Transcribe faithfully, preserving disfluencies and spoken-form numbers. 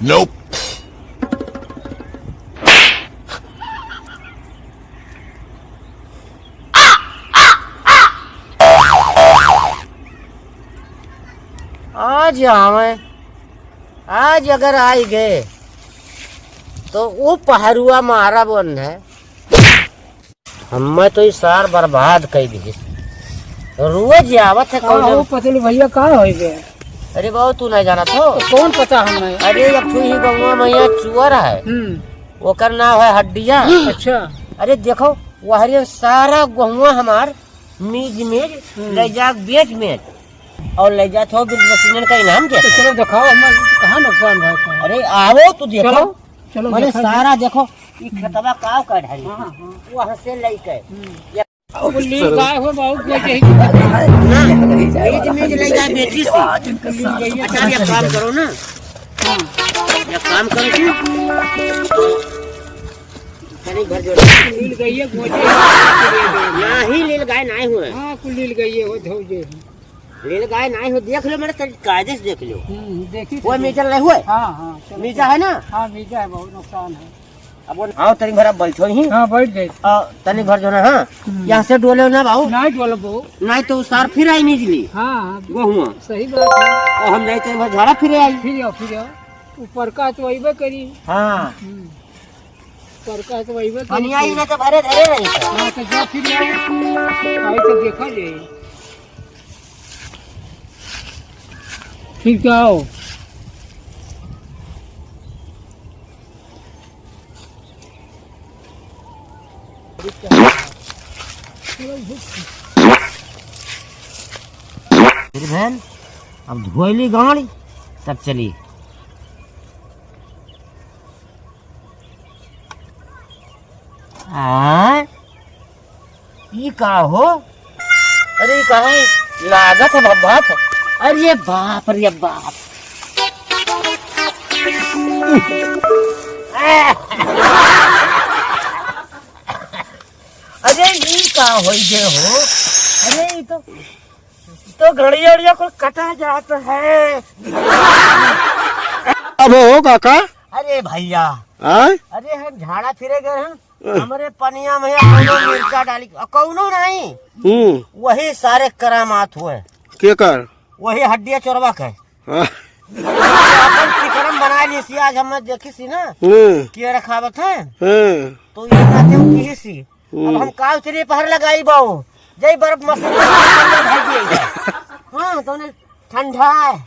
Nope. आज आवे, आज अगर आई गए, तो वो पहरुआ मारा बन है। हम्मे तो ई सार बर्बाद कई दिहिस। रोज आवत है का कौनो। हो पतलू भैया, का होई बे? अरे बाबू, तू नहीं जानत हो? तो कौन पता हमें? अरे, एक ठो ही गौवा में यहाँ चुअर है। हम्म। ओकर नाम है हड्डिया। अच्छा। अरे देखो, वहरे सारा गौवा हमार मीज मीज हम्म। ले जाके बेच बेच और ले जात हो बिजनेसमैन का इनाम देत तो है। चलो दिखाओ, हमार कहाँ नुकसान भा है? अरे आवो तो देखो। चलो, चलो मने देखा जाए। सारा देखो, ई खेतवा काव का ढारी। हाँ, हाँ। वहाँ से लेके। हम्म। ये कुल लील गाय हो बाबू, कोई यही ना, मीज मीज ले जाए बेची सी। कुल लील गई है। अच्छा, एक काम करो ना। हाँ। एक काम करो कि तनी भर जोड़। कुल लील गई है, गोटे। ना ही लील गाय ना हुए। हाँ, कुल लील गई है, वो धो जे। लील गाय ना हो, देख लो मेरे, तनी कायदे से देख लो। हम्म, देखी वो तो मीटर नहीं हुए? हाँ, हाँ, चलो, मीजा चलो। है ना? हाँ, मीजा है, बहुत नुकसान है। अब वो आओ, तनी भरा बैठो ही। हाँ, बैठ जाए। आ, तनी भर जो ना, हाँ, हम्म। यहाँ से डोले ना बाबू। नहीं डोलबो। नहीं तो सार फिर आई निकली। हाँ, हाँ, वो हुआ। सही बात है। और हम जाए तनी भर झाड़ा फिरे आई। फिर आओ, फिर आओ। ऊपर का तो अइबे करी। हाँ। हम्म। ऊपर का तो अइबे करी। पनिया ही ना तो भरे धरे रही। हाँ, तो जा फिर आओ। आई तो देखा जाए। फिर क्या हो? फिर बहन, अब धोइली गाड़ी, तब चली। आय, ई का हो? अरे, ई का है? लागत है भभत। अरे बाप रे बाप। अरे, ई का होई गे हो? अरे, ई तो, तो घड़िया उड़िया कुल कटा जात है। अब हो काका? अरे भैया। आय? अरे, हम झाड़ा फिरे गए हैं। अह। हमरे पनिया में कौनो मिर्चा डाली, कौनो नहीं। हम्म। वही सारे करामात हुए। के कर? वही हड्डिया चोरवा के। हाँ। अपन विक्रम बनाए ली सी, आज हम देखी सी ना। हम्म। के रखावत है। हम्म। तो ये कहते हो कि सी। अब हम्म। हम का उतरी पहर लगाई बाऊ। जय बर्फ मशीन में भाग गई। हाँ, तो उन्हें ठंडा है।